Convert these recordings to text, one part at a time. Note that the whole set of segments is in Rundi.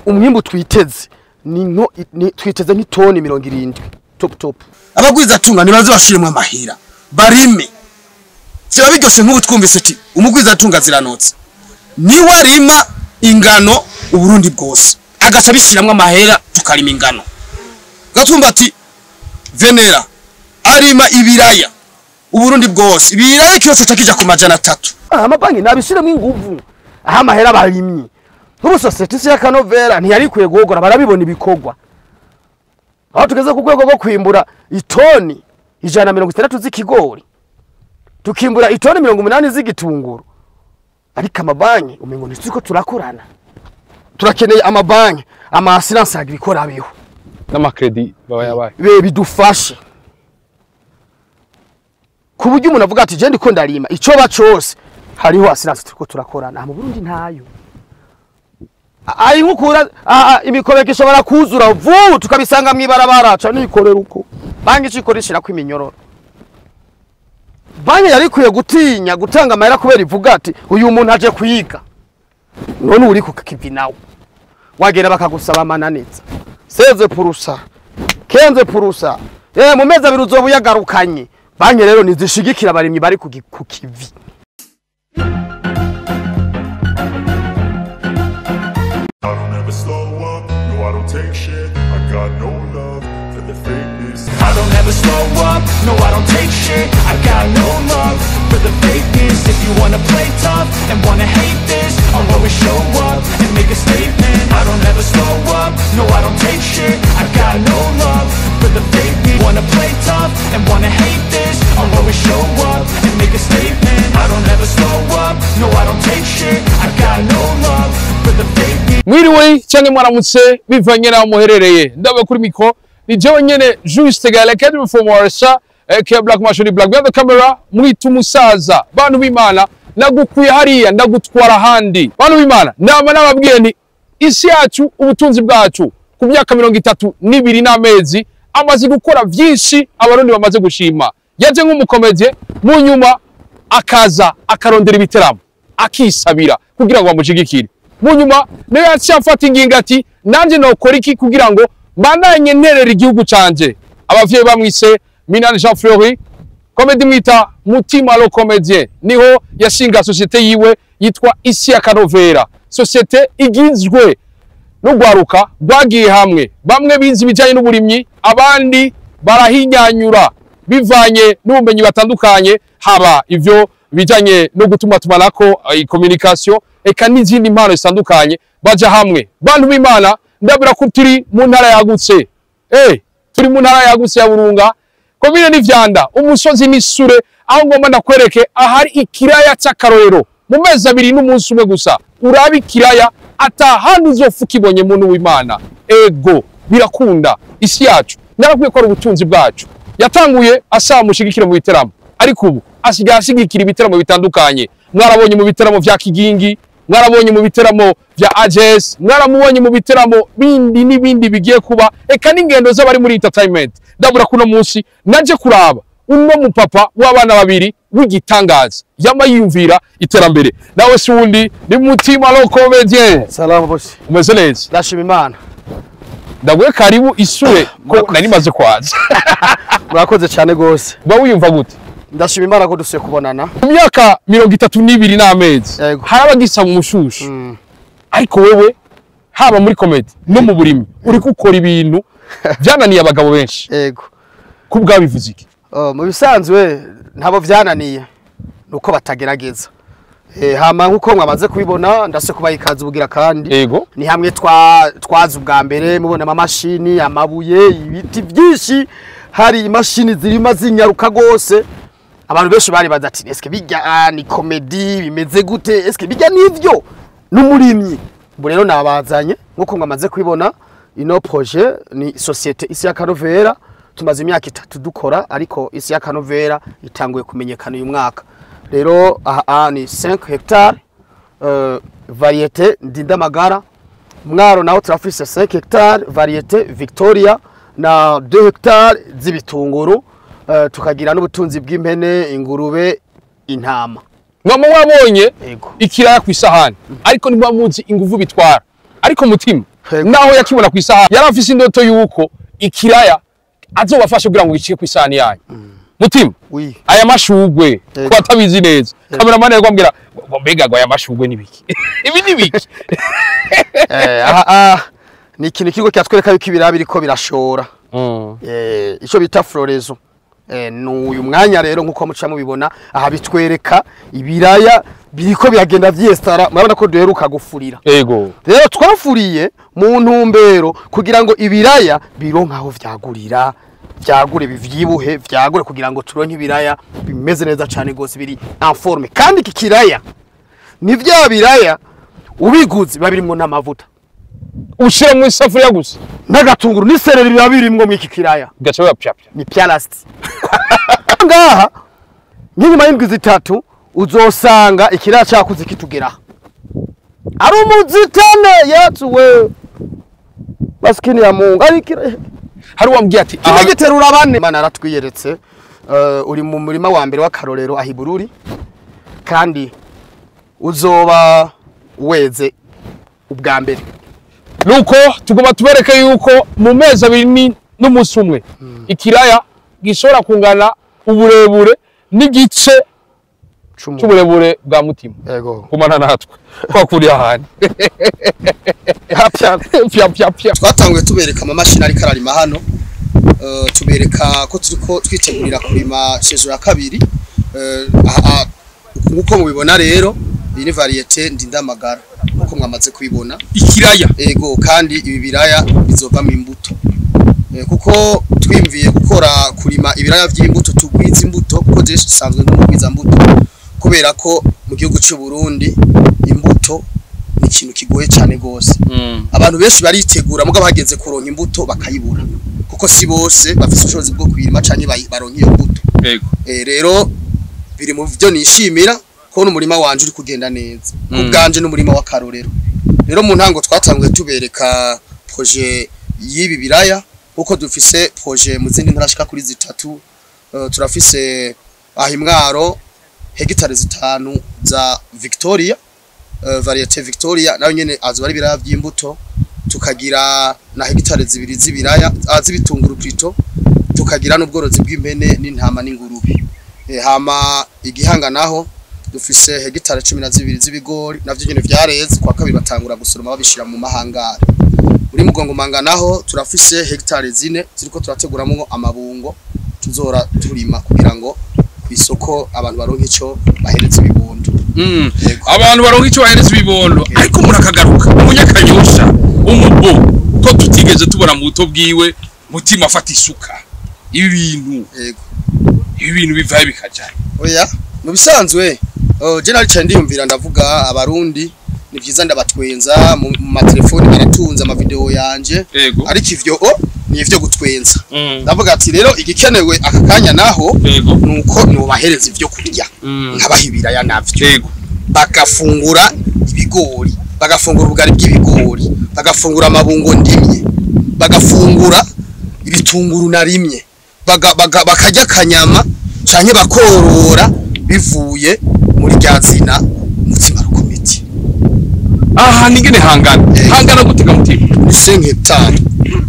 Umwimbu twiteze ni nko twiteze nk'itoni 70 top top. Abagwiza tunga nibaze bashiremwe amahera barime kiba biryoshe. Nk'ubu twumvise ati umugwiza tunga ziranotse, niwe arima ingano Uburundi bwose, agaca bishiramwe amahera tukarima ingano. Gatwumva ati Venera arima ibiraya Uburundi bwose, ibiraya cyose cakija ku 300. Amabanki nabishiremwe inguvu aha amahera barimye. Nk'ubu société Isi y'Akanovera ntiyari ikwiye guhogora, barabibona ibikorwa. Aho tugeze ku rwego rwo kwimbura itoni 160 z'ikigori, tukimbura itoni 80 z'igitunguru, ariko amabanki umengo ntituko turakorana. Turakeneye amabanki, ama assurance agricole abeho n'ama crédit baba yabaye be bidufashe, ku buryo umuntu avuga ati je ndiko ndarima ico ba cose, hariho assurance turiko turakorana. Mu Burundi ntayo. Ayi nkukura imikobeko ishobora kuzura vuba tukabisanga mw'ibarabara, ca nikorera uko banki icikora ishirako iminyororo. Banki yari ikwiye gutinya gutanga amahera kubera ivuga ati uyu muntu aje kwiga. None uri ku kivi nawe wagera bakagusaba amananiza 16%, 15%, mu mezi 2 uzoba uyagarukanye. Banki rero nizishigikira abarimyi bari ku kivi. I don't ever slow up, no, I don't take shit. I got no love for the fakeness. I don't ever slow up, no, I don't take shit. I got no love for the fakeness. If you wanna play tough and wanna hate this, I'll always show up and make a statement. I don't ever slow up, no, I don't take shit. I got no love for the fakeness. Wanna play tough and wanna hate this, I'll always show up and make a statement. I don't ever slow up, no, I don't take shit. I got no love for the fakeness. Mwiriwe cyangwa mwaramutse bivanye n'aho muherereye. Ndaba kuri micro ni jewe nyene Juste Gale Academy from Warsaw, aka Black Machine Black behind the camera. Mwita umusaza. Bantu b'Imana, nagukuye hariya ndagutwara ahandi. Bantu b'Imana, nama nababwiye nti isi yacu, ubutunzi bwacu, ku myaka 32 n'amezi amaze gukora vyinshi Abarundi bamaze gushima. Yaje nk'umu comédien, mu nyuma akaza akarondera ibiteramo akisabira kugira ngo bamushigikire. Mu nyuma niyo yaciye afata ingingo ati nanjye nokora iki kugira ngo mbandanye nterera igihugu canje. Abavyeyi bamwise Minani Jean Fleury, comédie mwita Mutima le comédien. Niho yashinga société yiwe yitwa Isi ya Kanovera, société igizwe n'urwaruka rwagiye hamwe, bamwe bize ibijyanye n'uburimyi, abandi barahinyanyura bivanye n'ubumenyi batandukanye, haba ivyo bijanye no gutuma tumanako, communication, eka n'izindi mpano zitandukanye, baja hamwe. Bantu b'Imana, ndabura ko turi mu ntara yagutse, turi mu ntara yagutse ya Burunga, komine ni Vyanda, umusozi ni Sure, aho ngomba ndakwereke ahari ikiraya c'akarorero. Mu mezi 2 n'umunsi umwe gusa uraba ikiraya ata handi uzofa ukibonye. Muntu w'Imana, ego birakunda. Isi yacu narakwiye ko ari ubutunzi bwacu. Yatanguye asaba mushigikira mu biteramo, ariko ubu asigaye ashigikira ibiteramo bitandukanye. Mwarabonye mu biteramo vya Kigingi, mwarabonye mu biteramo vya AJS, mwaramubonye mu biteramo bindi n'ibindi bigiye kuba, eka n'ingendo z'abari muri entertainment. Ndabura kuno munsi naje kuraba uno mupapa w'abana babiri w'igitangaza yama yiyumvira iterambere. Nawe si wundi, ni Mutima le comédien. Salamu bose. Umeze neza? Ndashima Imana. Ndaguhe karibu isure ko nari maze kwaza. Murakoze cyane gose. Uba wiyumva gute? Ndashima Imana ko dusuye kubonana. Mu myaka 32 n'amezi Yego. hari abagisaba umushushu, ariko wewe haba muri comédie no mu burimi uri gukora ibintu byananiye abagabo benshi. Yego. Ku bwabivuze iki? Oh, mu bisanzwe ntabo vyananiye, nuko batagerageza. Hama nkuko mwamaze kubibona, ndase kubaha ikaze ubugira kandi. Ni hamwe twaza ubwa mbere mubona amamashini, amabuye, ibiti byinshi, hari imashini zirima zinyaruka gose. Abantu benshi bari baza ati eske bijya ni comédie, bimeze gute, eske bijya nivyo n'umurimyi? Ubu rero nabazanye nkuko mwamaze kubibona. Ino projet ni société Isi ya Kanovera. Tumaze imyaka 3 dukora, ariko Isi ya Kanovera itanguye kumenyekana uyu mwaka. Rero aha ni 5 hectares, variété Ndindamagara. Mwaro naho turafise 5 hectares, variété Victoria, na 2 hectares z'ibitunguru, tukagira n'ubutunzi bw'impene, ingurube, intama. Mwama wabonye Yego. ikiraya ku isahani, ariko ntimuba muzi inguvu bitwara. Ariko Mutima naho yakibona ku isaha yari afise indoto yuko ikiraya azobafasha kugira ngo gishike ku isahani yanyu. Mutima, aya mashugwe ko atabizi neza, cameraman yari kwambwira ngo mbega ngo aya mashugwe nibiki? Ibi nibiki? Ni ikintu kiriko kiratwereka yuko ibiraya biriko birashora. Ico bita floraison. N'uyu mwanya rero nkuko muca mubibona aha bitwereka ibiraya biriko biragenda vyestara, murabona ko duheruka gufurira. Yego. Rero twafuriye mu ntumbero kugira ngo ibiraya bironke aho vyagurira, vyagure bivyibuhe, vyagure kugira ngo turonke ibiraya bimeze neza cane gose biri en forme. Kandi iki kiraya ni vya biraya ubiguze biba birimwo n'amavuta. Ushira mu isafuriya gusa n'agatunguru n'isereri biba birimwo mu iki kiraya. Gacha biba pyapya. Ni pyalasti. Ngaha nyuma y'indwi zitatu uzosanga ikiraya cakuze kitugera. Ari umuzitane yatuwe. Maskini ya Mungu ari ikiraya. Hari wambwiye ati kimegiterura bane. Imana aratwiyeretse uri mu murima wa mbere w'akarorero ahibururi kandi uzoba weze ubwa mbere. Nuko tugomba tubereke yuko mu mezi abiri n'umunsi umwe ikiraya gishobora kungana uburebure n'igice c'uburebure bwa Mutima. Yego. Kumana natwe twakuriye ahandi. Pya pya pya. Twatanguye tubereka amamashini ariko ararima hano, tubereka ko turiko twitegurira kurima saison ya kabiri. Nkuko mubibona rero iyi ni variété ndindamagara nkuko mwamaze kubibona ikiraya. Ego, kandi ibi biraya bizovamo imbuto. Kuko twimviye gukora kurima ibiraya vy'imbuto tugwiza imbuto kuko je sanzwe ndumugwiza mbuto, kubera ko mu gihugu cy'u Burundi imbuto ni ikintu kigoye cyane gose. Abantu benshi baritegura mugabo hageze kuronka imbuto bakayibura, kuko si bose bafise ubushobozi bwo kuyirima canke baronka iyo mbuto. Yego. Rero biri mu byo nishimira ko n'umurima wanje uri kugenda neza. Ubwanje n'umurima wa karorero. Rero mu ntango twatanguye tubereka projet y'ibi biraya, kuko dufise projet mu zindi ntarashika kuri zitatu. Turafise ahimwaro hegitari 5 za Victoria, variété Victoria nayo nyene azoba ari biraya vy'imbuto. Tukagira na hegitari 2 z'ibiraya z'ibitunguru plutôt, tukagira n'ubworozi bw'impene n'intama n'ingurube. Hama igihanga naho dufise hegitari 12 z'ibigori navyo nyene vyareze kwa kabiri batangura gusoroma babishira mu mahangare. Muri Mugongo Manga naho turafise hegitari 4 ziriko turateguramwo amabungo tuzora turima kugira ngo kwisoko abantu baronke ico bahereza ibibondo. Abantu baronke ico bahereza ibibondo. Ariko murakagaruka umunyakanyosha umubo ko tutigeze tubona mu buto bwiwe Mutima afata isuka. Ibi bintu. Yego. Ibi bintu bivaye bikajana. Oya, mu bisanzwe je nari ndiyumvira ndavuga abarundi ni vyiza ndabatwenza mu matelefoni baratunza ama video yanje. Ariko ivyo ni ivyo gutwenza. Ndavuga ati rero igikenewe aka kanya naho nuko nubahereza ivyo kurya nkabaha ibiraya navyo. Bagafungura ibigori, bagafungura ubugari bw'ibigori, bagafungura amabungo ndimye, bagafungura ibitunguru narimye, bakarya kanyama canke bakorora bivuye muri ryazina Mutima Rukomiti. Aha ningene hangana. Hangana gutega Mutima. Ni 5 hectares.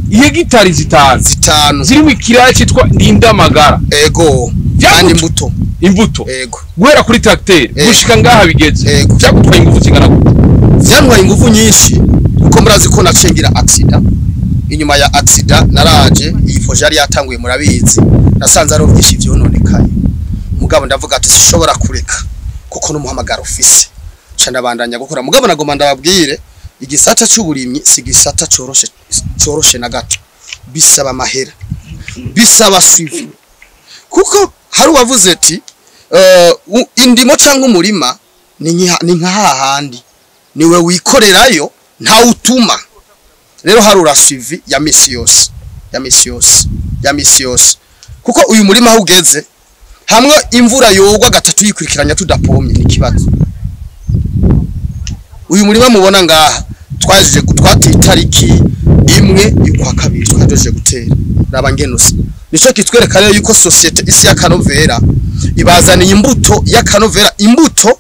Hegitari zitanu zirimo ikiraya citwa Ndindamagara. Ego. Kandi imbuto. Imbuto. Ego. Guhera kuri tracteur gushika ngaha bigeze. Byagutwaye ingufu zingana gute? Vyantwaye ingufu nyinshi kuko murazi ko nacengira accident. Inyuma ya accident naraje iyi projet yari yatanguye murabizi. Nasanze ari byinshi vyononekaye. Mugabo ndavuga ati sishobora kureka kuko n'umuhamagaro ufise. Ndabandanya gukora mugabo nagomba ndababwire igisata cy'uburimyi si gisata coroshe na gato, bisaba amahera, bisaba suivi, kuko hari uwavuze ati indimo cyangwa umurima ni nka hahandi niwe wikorerayo nta utuma. Rero hari urasuivi ya misi yose ya misi yose ya misi yose, kuko uyu murima aho ugeze hamwe imvura yogwa gatatu yikurikiranya tudapomye ni kibazo. Uyu murima mubona ngaha twaje gutwata itariki 1 y'ukwa kabiri twaje gutera raba ngenuse. Nico kitwereka rero yuko societe isi ya Kanovera ibazaniye imbuto ya Kanovera, imbuto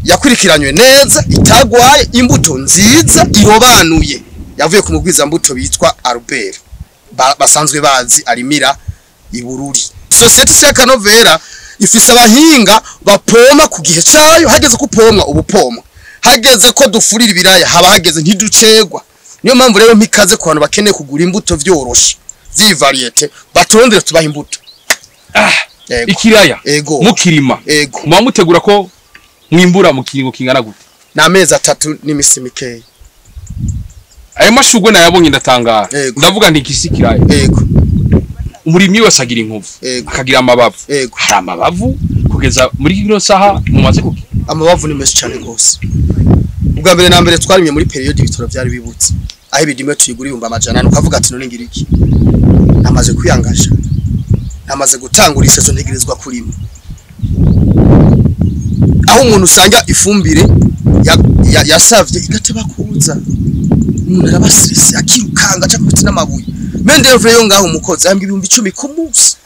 Yakurikiranywe neza, itagwaye, imbuto nziza irobanuye yavuye ku mugwiza mbuto bitwa Albert, basanzwe bazi arimira ibururi. Société Isi y'Akanovera ifise abahinga bapoma ku gihe cayo, hageze ko upomwa ubupomwa, hageze ko dufurira ibiraya haba hageze, ntiducegwa. Niyo mpamvu rero mpikaze ku bantu bakeneye kugura imbuto vyoroshe z'iyi variété, baturondere tubaha imbuto. Yego. Ikiraya Ego. mukirima, Ego. muba mutegura ko mwimbura mu kiringo kingana gute? Ni amezi 3 n'imisi mikeya. Ayo mashurwe nayabonye ndatangara. Yego. Ndavuga nti iki kiraya. Ego. Umurimyi wese agira inkovu, Yego. akagira amabavu. Yego. Hari amabavu kugeza muri kino saha mumaze kugira? Amabavu ni menshi cyane gose. Ubwa mbere na mbere twarimye muri période ibitoro byari bibutse, aho ibidime tuyigura 400,000, ukavuga ati none ngira iki, namaze kwiyangaje, namaze gutangura isezo, ntegerezwa kurima. Aho umuntu usanga ifumbire yasavye igateba kuza, umuntu arabasirisi akirukanga aca kubiti n'amabuye. Mendevre yo ngaho umukozi ahembwa 10,000 ku munsi,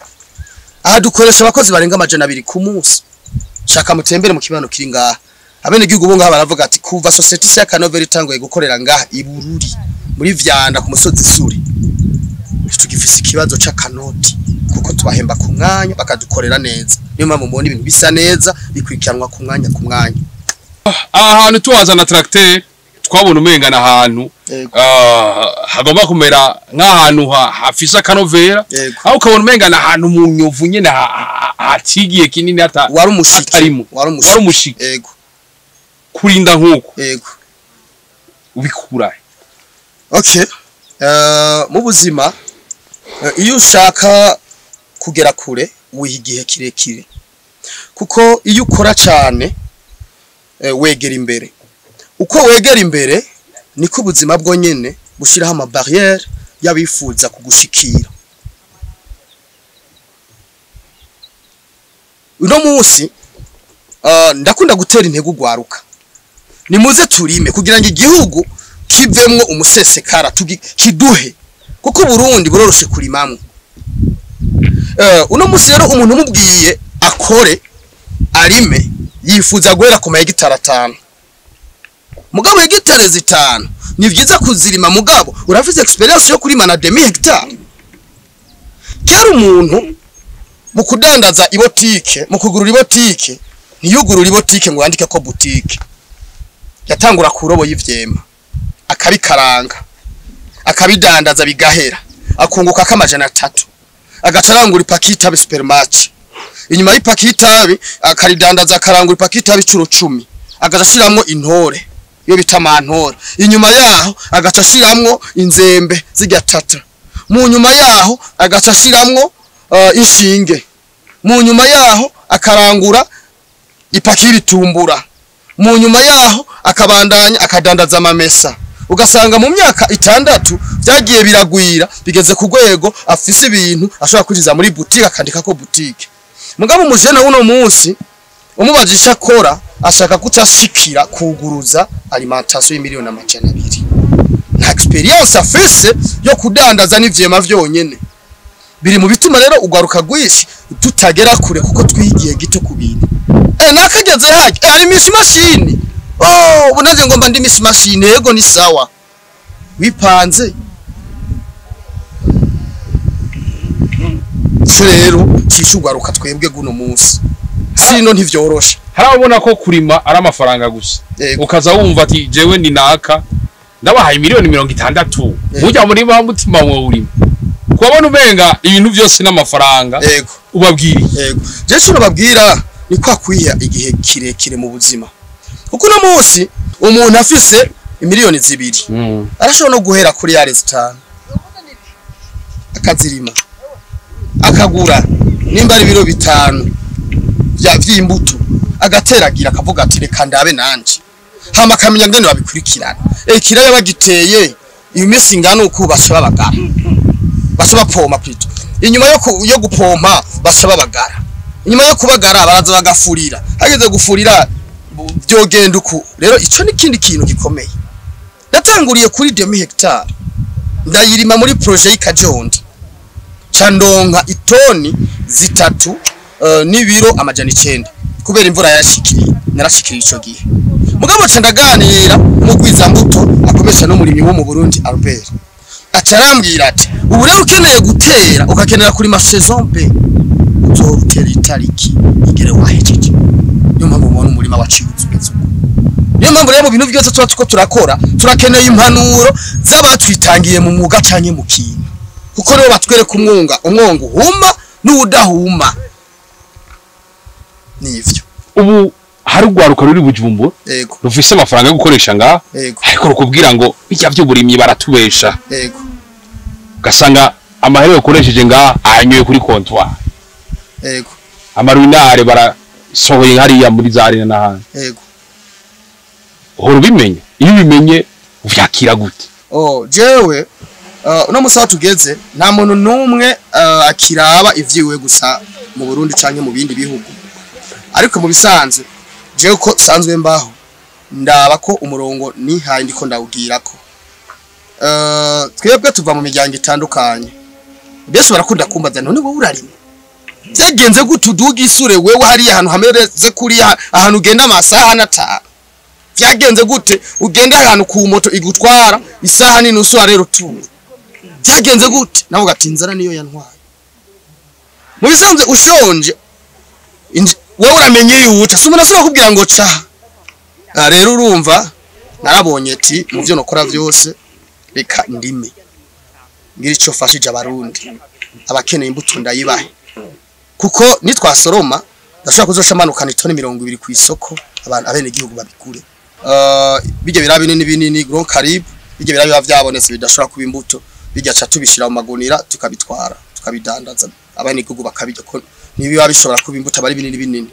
aha dukoresha abakozi barenga 200 ku munsi. Shaka mutembere mu kibano kiri ngaha, abenegihugu bo ngaha baravuga ati kuva Société Isi y'Akanovera itanguye gukorera ngaha i Bururi muri Vyanda ku musozi Suri, tugifise ikibazo c'akanoti, kuko tubahemba ku mwanya bakadukorera neza. Niyo mpamvu mubona ibintu bisa neza, bikurikiranwa ku mwanya ku mwanya. Aha hantu tuwazana tracteur twabona umenga na ahantu Yego. hagomba kumera nk'ahantu hafise akanovera, Yego. aho ukabona umenga na ahantu mu nyovu nyene hatigiye kinini hata Wari umushike. hatarimo. Wari umushike. Wari umushike. Yego. Kurinda nk'uko Yego. ubikura? Okay. Mu buzima, iyo ushaka kugera kure wiha igihe kirekire, kuko iyo ukora cyane wegera imbere. Uko wegera imbere niko ubuzima bwo nyene bushiraho ama barrière y'abifuza kugushikira. Uno munsi ndakunda gutera intego ugwaruka, nimuze turime kugira ngo igihugu kivemwo umusesekara, kiduhe, kuko Burundi buroroshe kurimamwo. Uno munsi rero umuntu umubwiye akore arime yifuza guhera ku mahegitari 5, mugabo hegitari 5 ni vyiza kuzirima, mugabo urafise experience yo kurima na demi hectare. Kera umuntu mu kudandaza ibotike, mu kugurura ibotike, ntiyugurura ibotike ngo yandike ko boutique, yatangura ku robo y'ivyema akabikaranga akabidandaza bigahera, akunguka k'300, agaca arangura ipaki y'itabi supermarché. Inyuma y'ipaki y'itabi akaridandaza, akarangura ipaki y'itabi icuro 10, agaca ashiramwo intore iyo bita mantore. Inyuma yaho agaca ashiramwo inzembe zirya tata. Mu nyuma yaho agaca ashiramwo inshinge. Mu nyuma yaho akarangura ipaki y'ibitumbura. Mu nyuma yaho akabandanya akadandaza amamesa. Ugasanga mu myaka 6 byagiye biragwira, bigeze ku rwego afise ibintu ashobora kwinjiza muri boutique akandika ko boutique. Mugabo umujene w'uno munsi umubajisha akora ashaka kutashikira kuguruza alimentation y'200,000,000. Nta experience afise yo kudandaza n'ivyema vyonyene. Biri mu bituma rero ugaruka rwinshi tutagera kure, kuko twigiye gito ku bintu. Nakageze haje ari miss machine. Oh, ubu naje ngomba ndi miss machine. Yego ni sawa, wipanze. Ico rero cishugaruka twebwe guno munsi sino ntivyoroshe. Harabona ko kurima ari amafaranga gusa. Yego. Ukaza wumva ati jewe ni naka ndabahaye 60,000,000, mujya muri ba mutima mwe urima kubabona umenga ibintu byose n'amafaranga. Yego. Ubabwiriye? Yego, je cyo nababwira ni kwa kwiha igihe kirekire mu buzima, kuko uno munsi umuntu afise 2,000,000 arashobora no guhera kuri yare 5 akazirima, akagura nimba ari ibiro 5 vy'imbuto, agateragira akavuga ati reka ndabe nanje, hama akamenya ngene babikurikirana. Ikiraya bagiteye iyo minsi ingana uko baca babagara, baca bapompa plutôt. Inyuma yo gupompa baca babagara, inyuma yo kubagara baraza bagafurira, hageze gufurira byogenda uku. Rero ico ni kindi kintu gikomeye. Natanguriye kuri demi hectare ndayirima muri projet y'Ikajondi, ca ndonka itoni 3 n'ibiro 900. Kubera imvura yarashikiriye, narashikiriye ico gihe. Mugabo ca ndaganira umugwiza mbuto akomesha n'umurimyi wo mu Burundi Albert. Acarambwira ati ubu rero ukeneye gutera ukakenera kurima saison B, uzorutera itariki igere wahejeje. Niyo mpamvu ubona umurima waciye umeze uko. Niyo mpamvu rero mu bintu byose tuba tuko turakora turakeneye impanuro z'abatwitangiye mu mwuga canke mu kintu, kuko rero batwereka umwonga uhuma n'uwudahuma. Nivyo. Ubu hari urwaruka ruri Bujumbura rufise amafaranga yo gukoresha ngaha, ariko rukubwira ngo bijya by'uburimyi baratubesha. Yego. Ugasanga amahera yakoresheje ngaha anyoye kuri comptoir. Yego. Amaruinare barasohoye hariya muri za arena n'ahandi. Yego. Uhora ubimenye, iyo ubimenye uvyakira gute? Oh, jewe uno musi aho tugeze nta muntu n'umwe akiraba ivyiwe gusa mu Burundi canke mu bindi bihugu. Ariko mu bisanzwe jewe ko sanzwe mbaho ndaba ko umurongo nihaye ndiko ndawugirako. Twebwe tuva mu miryango itandukanye. Bese barakunda kumbaza none wowe urarima. Byagenze gute uduga isure wewe hariya ahantu hamereze kuriya ahantu ugenda amasaha n'atanu. Byagenze gute ugenda ahantu ku moto igutwara isaha n'inusu rero tu. Byagenze gute? Navuga ati inzara niyo yantwaye. Mu bisanzwe ushonje wewe uramenye yuta si umuntu asubira kubwira ngo ca. Rero urumva narabonye ati mu byo nokora byose reka ndime ngira ico fashije abarundi abakeneye imbuto ndayibahe, kuko nitwasoroma ndashobora kuzoshamanuka itoni 20 ku isoko abantu abene gihugu babikure. Bijya biraba binini binini Grand Caribe, bijya biraba byabonetse bidashobora kuba imbuto, bijya ca tubishira mu magunira tukabitwara tukabidandaza abene gihugu bakabijya, ko nibiba bishobora kuba imbuto bari binini binini.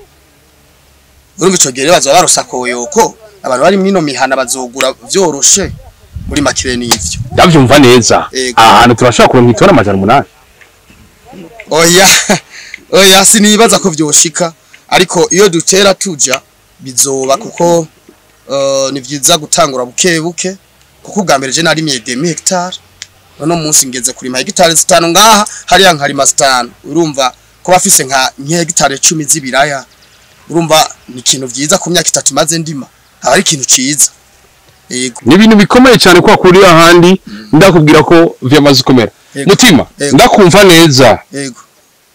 Urumva ico gihe bazoba barusakoyoko abantu bari mwino mihana bazogura vyoroshe muri makire n'ivyo. Ndavyumva neza. Ahantu turashobora kuronka itoni 800. Oya, oya sinibaza ko vyoshika, ariko iyo dutera tuja bizoba, kuko ni vyiza gutangura buke buke, kuko ubwa mbere je narimye demi hectare, none munsi ngeze kurima hectare 5 ngaha hariya nkarima 5. Urumva ko bafise nka hectare 10 z'ibiraya, urumva ni ikintu vyiza ku myaka 3 maze ndima, aba ari ikintu ciza. Yego. Ni ibintu bikomeye cyane kwa kuri ahandi ndakubwira ko vyamaze komera. Mutima, ndakumva neza. Yego.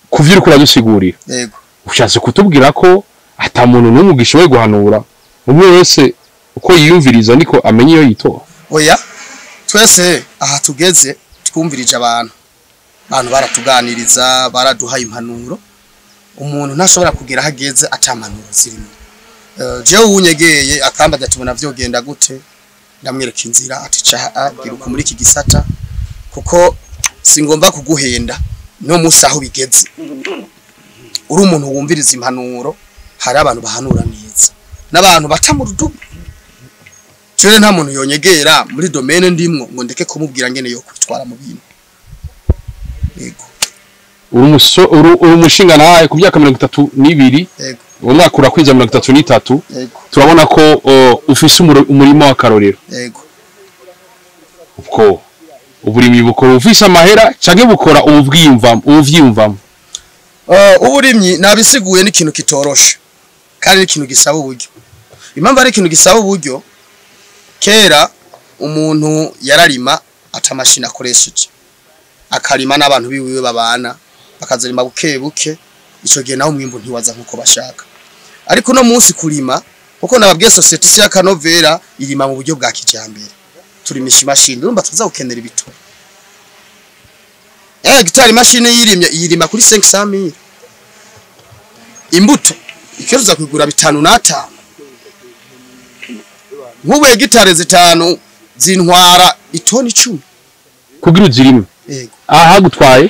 Kuvyo uriko uradusigurira. Yego. Ushatse kutubwira ko ata muntu n'umwe gishoboye guhanura, umwe wese uko yiyumviriza niko amenye iyo yitora. Oya, twese aha tugeze twumvirije abantu. Abantu baratuganiriza, baraduha impanuro. Umuntu ntashobora kugera hageze atampanuro zirimo. Jewe unyegeye akambaza tubona vyogenda gute, ndamwereka inzira ati ca giruka muri iki gisata, kuko singomba kuguhenda no musi aho bigeze. Uri umuntu wumviriza impanuro, hari abantu bahanura neza n'abantu baca mu rudubi. Cyo nta muntu yonyegera muri domaine ndimwo ngo ndeke kumubwira ngene yo kwitwara mu bintu. Yego. Uri umushinga nawe ku myaka 32. Yego. Uwo mwaka urakwiza 33. Yego. Turabona ko ufise umurimo w'akarorero. Yego. Ubwo uburimyi bukora ufise amahera canke bukora ubuvyiyumvamo? Uburimyi nabisiguye n'ikintu kitoroshe kandi n'ikintu gisaba uburyo. Impamvu ari ikintu gisaba uburyo, kera umuntu yararima atamashini akoresheje, akarima n'abantu biwiwe babana bakazarima buke buke, ico gihe naho umwimbu ntiwaza nkuko bashaka. Ariko no munsi kurima, kuko nababwiye societe ya Kanovera irima mu buryo bwa kijambere, turimisha imashini, urumva tuza gukenera ibitoro. Gitari imashini yirimye yirima kuri 500,000. Imbuto ikeruza kugura 5 na 5. Nk'ubu hegitare 5 zintwara itoni 10 kugira uzirime. Yego. Aha gutwaye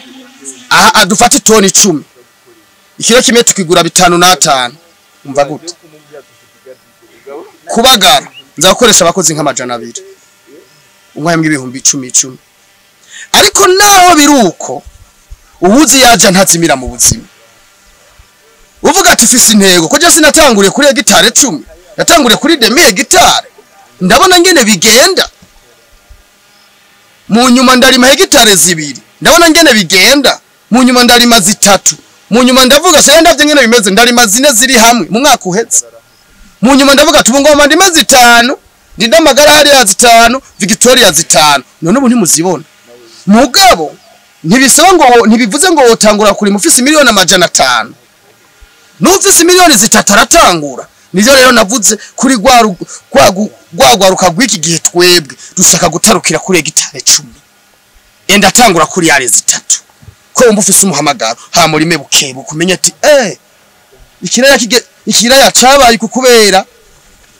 aha dufata itoni 10, ikiro kimwe tukigura 5 na 5. Umva gute? Kubagara nzakoresha abakozi nka 200, umwahembwe ibihumbi 10 10. Ariko naho biruko ubuzi yaje ntazimira mu buzima. Uvuga ati fisi intego, ko je sinatanguriye kuri hegitare 10, natanguriye kuri demi hegitare, ndabona ngene bigenda. Mu nyuma ndarima hegitare 2, ndabona ngene bigenda. Mu nyuma ndarima 3. Mu nyuma ndavuga se ndavye ngene bimeze, ndarima zine ziri hamwe mu mwaka uhetse. Mu nyuma ndavuga ati ubu ngoma ndime zitanu, ndindamagara hariya zitanu, Victoria zitanu. None ubu ntimuzibona. Mugabo ntibisaba ngo, ntibivuze ngo wotangura kuri mufisi 500,000,000. Nufisi 3 miliyoni aratangura. Nivyo rero navuze kuri rwa rwagwaruka rw'iki gihe, twebwe dushaka gutarukira kuri hegitare 10. Enda atangura kuri yare zitatu. Ko wumva ufise umuhamagaro, ha murime bukebu kumenya ati ikiraya kige ikiraya cabaye kukubera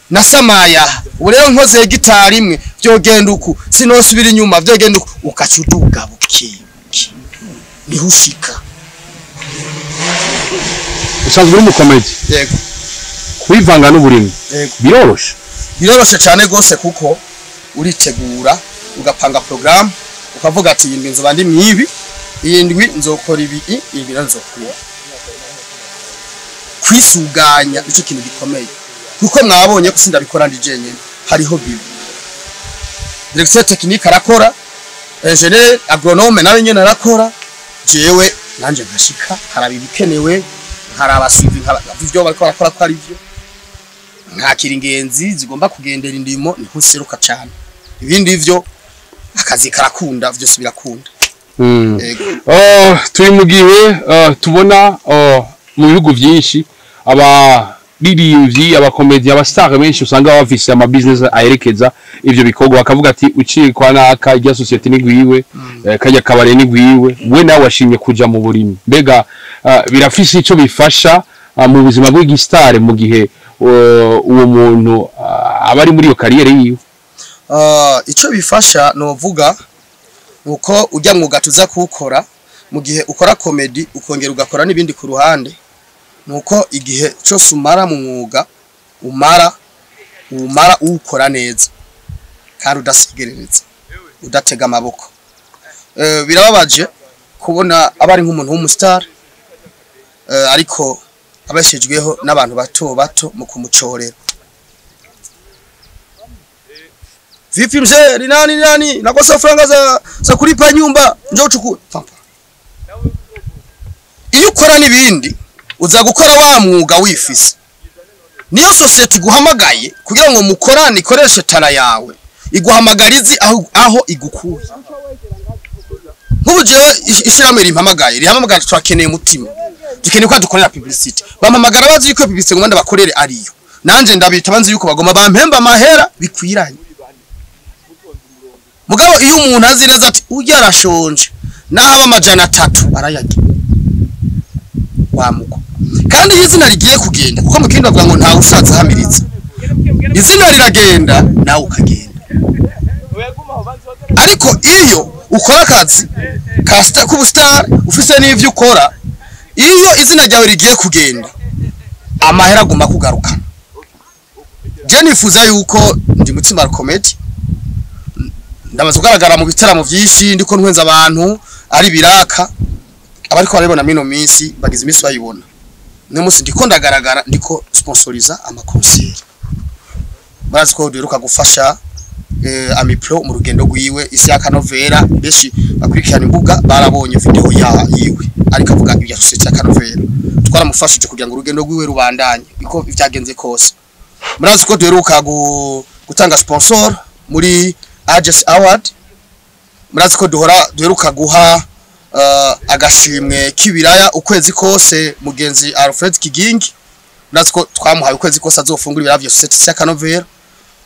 nasamaya. Ubu rero nkoze hegitari imwe vyogenda uku, sinosubira inyuma, vyogenda uku, ugaca uduga bukebuke niho ushika. Usanzwe uri umukomedi. Yego. Kubivanga n'uburimyi Yego. biroroshe? Biroroshe cyane gose, kuko uritegura, ugapanga programme, ukavuga ati iyi ndwi nzoba ndi mwibi, iyi ndwi nzokora ibi, iyi ndwi nzokora ibi. Kwisuganya nicyo kintu gikomeye, kuko mwabonye ko sindabikora ndi jenyine, hariho bibi directeur technique arakora, ingénieur agronome nawe nyene arakora, jewe nanje nkashika nkaraba ibikenewe, nkaraba suivi, nkaraba ivyo bariko barakora ko ari byo, nkakira ingenzi zigomba kugendera indimo, niho nseruka cyane. Ibindi vyo akazi karakunda, vyose birakunda. Yego. Turi mu gihe tubona mu bihugu byinshi abaririmbyi, abakomedi, abastar benshi usanga bafise ama business aherekeza ivyo bikorwa, bakavuga ati uciye kwa naka, irya société ni gwiwe, kajya kabare ni gwiwe. We nawe washimye kuja mu burimyi, mbega birafise ico bifasha mu buzima bw'igistar mu gihe uwo muntu aba ari muri iyo carrière yiwe? Ico bifasha novuga nuko ujya mwuga tuza kuwukora, mu gihe ukora comedy ukongera ugakora n'ibindi ku ruhande, nuko igihe cyose umara mu mwuga umara uwukora neza kandi udasigerereza, udatega amaboko. Birababaje kubona aba ari nk'umuntu w'umustar, ariko abeshejweho n'abantu bato bato mu kumucorera: "Vipi mzee, ni nani nani, nakosa franga za kulipa nyumba, njoo uchukue." Papa, iyo ukora n'ibindi, uza gukora wa mwuga wifise, niyo société iguhamagaye kugira ngo mukorane, ikoreshe talent yawe, iguhamagara izi aho igukuye. Nk'ubu jewe ishirahamwe rimpamagaye, rihamagara, turakeneye umutima, dukeneye ko dukorera publicity, bampamagara bazi yuko publicity ngomba ndabakorere ariyo, nanje ndabita banzi yuko bagomba bampemba amahera bikwiranye. Mugabo iyo umuntu azi neza ati urya arashonje, naho aba 300 arayarya wamuko. Kandi iyo izina rigiye kugenda, kuko mu kindi bavuga ngo ntawe ushatse ahamiritse, izina riragenda nawe ukagenda. Ariko iyo ukora akazi ka k'ubustar ufise n'ivyo ukora, iyo izina ryawe rigiye kugenda, amahera agomba kugaruka. Je nifuza yuko ndi Mutima Comedy, ndamaze kugaragara mu bitaramo vyinshi ndiko ntwenza abantu, ari biraka abariko barabibona mino minsi, bagize iminsi bayibona. No musi ndiko ndagaragara, ndiko sponsoriza ama concert. Murazi ko duheruka gufasha Amipro mu rugendo rwiwe isi ya Kanovera, benshi bakurikirana imbuga barabonye video ya yiwe ariko avuga ibya société ya Kanovera. Twaramufashije kugira ngo urugendo rwiwe rubandanye iko vyagenze kose. Murazi ko duheruka gutanga sponsor muri Ages Award. Murazi ko duhora duheruka guha agashimwe k'ibiraya ukwezi kose mugenzi Alfred Kigingi. Murazi ko twamuhaye ukwezi kose azofungura ibiraya vya société ya Kanovera.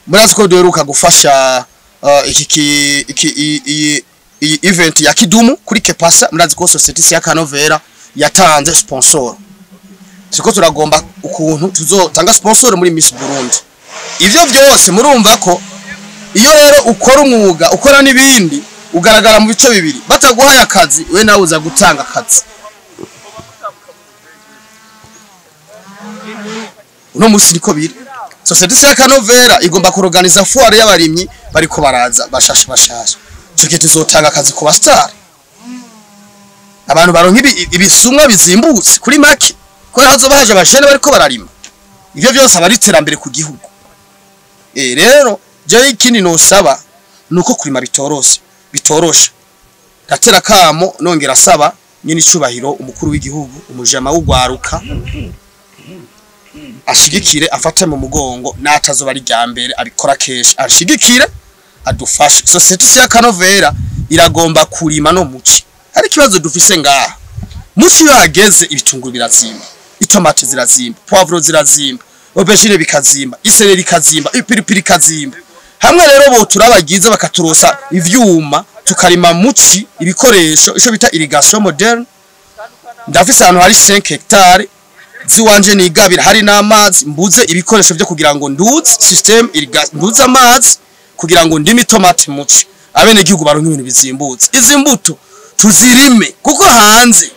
Murazi ko duheruka gufasha iki ki iki iyi event ya Kidumu kuri Kepasa. Murazi ko société ya Kanovera yatanze sponsor. Siko turagomba ukuntu tuzotanga sponsor muri Miss Burundi. Ivyo vyose murumva ko iyo rero ukora umwuga, ukora n'ibindi, ugaragara mu bice bibiri. Bataguhaye akazi, we nawe uza gutanga akazi. Uno musi niko biri. Société ya Kanovera igomba kuorganiza foire y'abarimyi bariko baraza bashasha bashasha. Ico gihe tuzotanga akazi ku bastar, abantu baronka ibisumwa bizimbutse kuri make, kubera hazoba haje abajene bariko bararima. Ivyo vyose aba ari iterambere ku gihugu. Rero jewe ikindi nosaba nuko kurima bitoroshe, bitoroshe. Ndatera kamo nongera asaba Nyine icubahiro umukuru w'igihugu, umujama w'ugwaruka, ashigikire, afate mu mugongo, n'atazoba ari rya mbere abikora kenshi, ashigikire, adufashe. Société ya Kanovera iragomba kurima no muci. Hari ikibazo dufise ngaha: muci iyo hageze, ibitunguru birazimba, itomate zirazimba, poivron zirazimba, aubergine bikazimba, i céleri ikazimba, ipiripiri ikazimba. Hamwe rero bo turabagize bakaturosa ivyuma tukarima muci, ibikoresho, ico bita irrigation moderne. Ndafise ahantu hari 5 hectares ziwanje nigabira, hari n'amazi, mbuze ibikoresho byo kugira ngo nduze système irrigation, nduze amazi kugira ngo ndime itomate muci, abene gihugu baronke ibintu bizimbutse. Izi mbuto tuzirime, kuko hanze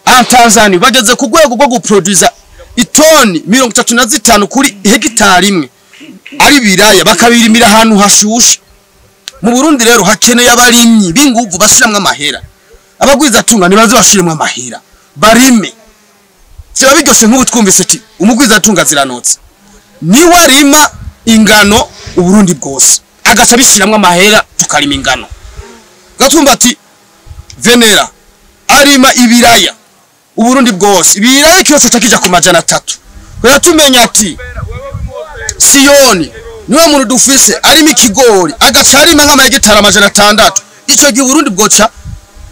aha Tanzania bageze ku rwego rwo guproduza itoni 35 kuri hegitari imwe ari biraya, bakabirimira ahantu hashushe. Mu Burundi rero hakeneye abarimyi b'inguvu bashiramwo amahera. Abagwiza tunga nibaze bashiremwo amahera, barime. Kiba biryoshe nk'ubu twumvise ati umugwiza tunga ziranotse niwe arima ingano Uburundi bwose, agaca bishiramwo amahera, tukarima ingano. Gatumva ati Venera arima ibiraya Uburundi bwose, ibiraya kiro coca kija ku 300. Kubera tumenya ati Siyoni niwe muntu dufise arima ikigori, agaca arima nk'amahegitari 600. Ico gihe Uburundi bwoca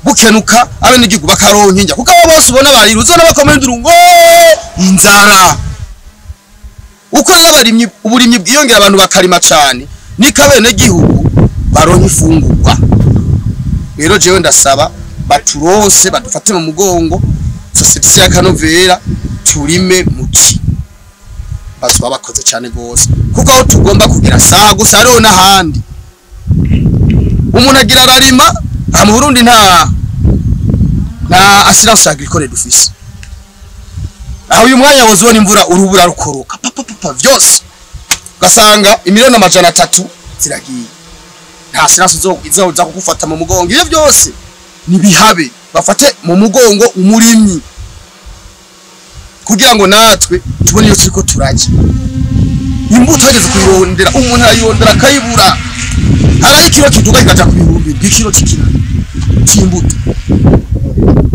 bukenuka, abenegihugu bakaronka injya, kuko abo bose ubona barira, uzona bakomendura ngo inzara. Uko rero abarimyi, uburimyi bwiyongera, abantu bakarima cane, niko abenegihugu baronka ifungurwa. Rero jewe ndasaba baturonse, badufate mu mugongo, société ya Kanovera, turime muci, bazoba bakoze cyane gose, kuko aho tugomba kugira saha gusa, hariho n'ahandi umuntu agira ararima. Aha mu Burundi nta assurance agricole dufise. Aho uyu mwanya wozibona imvura, urubura rukoroka papa papa vyose, ugasanga imiliyoni 300 ziragiye, nta assurance izoza kugufata mu mugongo. Iyo byose nibihabe, bafate mu mugongo umurimyi kugira ngo natwe tubone iyo turiko turajya. Imbuto hageze kuyirondera, umuntu arayirondera akayibura. Haraho ikiro kiduga kikaja ku 7,000, ikiro c'ikiro c'imbuto.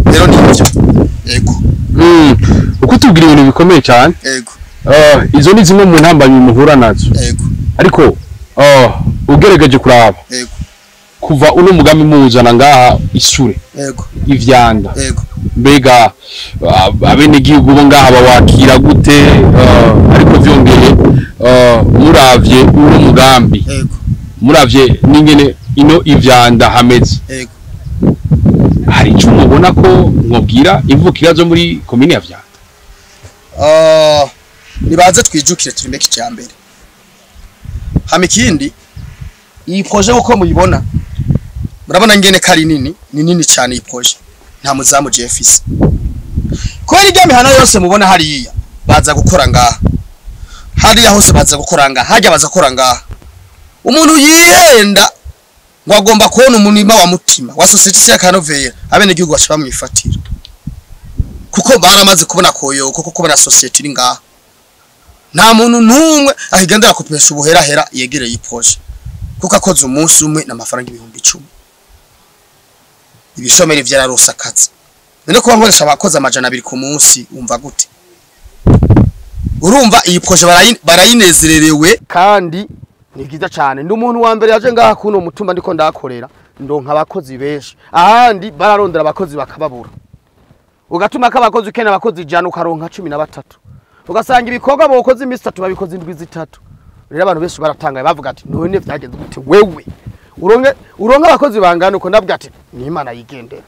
Rero ni ivyo, yego. Uko tubwira ibintu bikomeye cyane. Yego. Izo ni zimwe mu ntambamyi muhura nazo. Yego. Ariko ugerageje kuraba, kuva uno mugambi muwuzana ngaha isure, ivyanda, mbega abenegihugu bo ngaha bawakira gute? Ariko vyongeye, muravye uno mugambi, muravye n'ingene ino ivyanda hameze, hari ico mubona ko mwobwira imvukira zo muri komine ya Vyanda? Nibaze twijukire turime kijambere. Hama ikindi, iyi projet uko muyibona, murabona ngene kari nini, ni nini cyane. Iyi projet nta muzamu Jeffis, kubera irya mihana yose mubona hariya baza gukora ngaha, hariya hose baza gukora ngaha, hajya baza gukora ngaha. Umuntu yihenda ngo agomba kubona umurima wa mutima wa société ya Kanovera, abenegihugu baca bamwifatira, kuko baramaze kubona koyoko, kuko kubona société iri ngaha, nta muntu n'umwe ahigendera kupesha ubuherahera yegereye i projet, kuko akoze umunsi umwe n'amafaranga 10,000. Ibishomeri vyararose akazi. None kuba nkoresha abakozi 200 ku munsi, wumva gute? Urumva iyi projet barayinezererewe. Kandi ni byiza cyane. Ndi umuntu wa mbere yaje ngaha kuno mutumba ndiko ndakorera, ndonka abakozi benshi. Ahandi bararondera abakozi bakababura, ugatuma ko abakozi ukena abakozi 100 ukaronka 13, ugasanga ibikorwa bokoze iminsi 3 babikoze indwi 3. Rero abantu benshi baratangaye, bavuga ati: "None vyagenze gute wewe uronke abakozi bangana uko?" Ndabwira ati: "Ni Imana yigendera,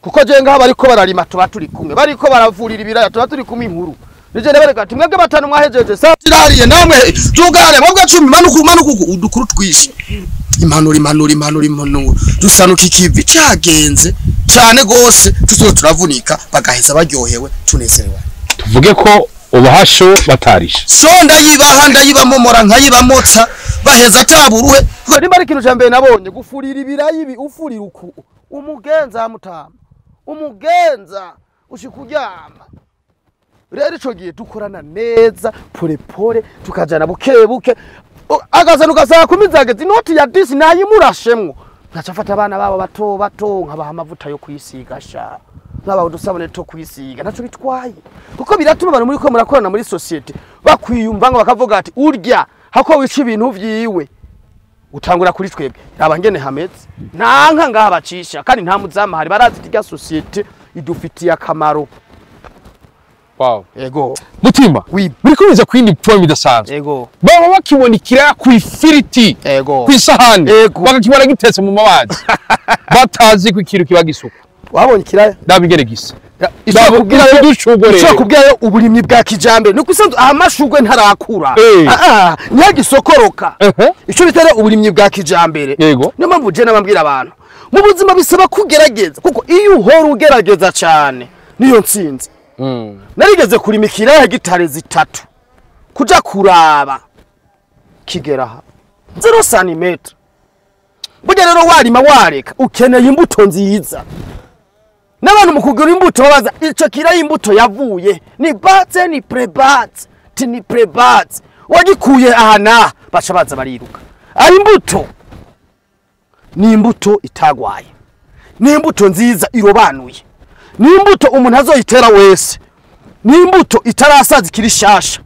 kuko je ngaha bariko bararima tuba turi kumwe, bariko baravurira ibiraya tuba turi kumwe." Inkuru nije ndabereka ati: "Mwebwe batanu mwahejeje sa tirariye, namwe tugare, mwebwe 10, manuku manuku." Udukuru twishi, impanuro, impanuro, impanuro, impanuro, dusanuka ikivi cyagenze cyane gose, tuzo turavunika, bagaheza baryohewe, tunezerewe. Tuvuge ko ubahasho batarisha? So ndayibaha, ndayibamomora, nkayibamotsa, baheza ataburuhe. Nimba ari ikintu ca mbere nabonye, gufurira ibirayi ibi, ufurira uku umugenza mutama umugenza ushika uryama. Rero ico gihe dukorana neza, pole pole, tukajana buke buke. Agazana ugasanga 10 zageze, inoti ya 10 nayimurashemwo. Nkaca mfata abana babo bato bato nkabaha amavuta yo kwisiga sha, nkabaha udusabune two kwisiga, ntaco bitwaye, kuko biratuma abantu muri ko murakorana muri societe bakwiyumva, ngo bakavuga ati urya hako wica ibintu vyiwe utangura kuri twebwe. Raba ngene hameze, nta nka ngaha bacisha kandi nta muzamu hari, barazi irya societe idufitiye akamaro. Wow. Ego. Mutima. Oui. Biriko biza kwindi point idasanzwe. Ego. Baba bakibona ikiraya kw'ifiriti. Ego. Kw'isahani. Ego. Bakakibona gitetse mu mazi. Batazi ko ikintu kiba gisuka. Wabonye ikiraya? Ndabigere gisa. Icyo kubwira uburimyi bwa kijambere nuko isanzwe amashugwe ntarakura. Ah, nyagisokoroka. Ico bitare uburimyi bwa kijambere. Niyo mpamvu je nabambwira abantu mu buzima bisaba kugerageza, kuko iyo uhora ugerageza cyane niyo ntsinzi. Narigeze kurima ikiraya hegitari 3 kuja kuraba kigera 0 cm. Burya rero warima wareka ukeneye imbuto nziza. N'abantu mu kugura imbuto babaza ico kiraya imbuto yavuye ni batse ni prebatse ni prebatse wagikuye aha na baca baza bariruka. Ari imbuto ni imbuto itagwaye, ni imbuto nziza irobanuye, ni imbuto umuntu azoyitera wese, ni imbuto itarasaza ikiri shasha.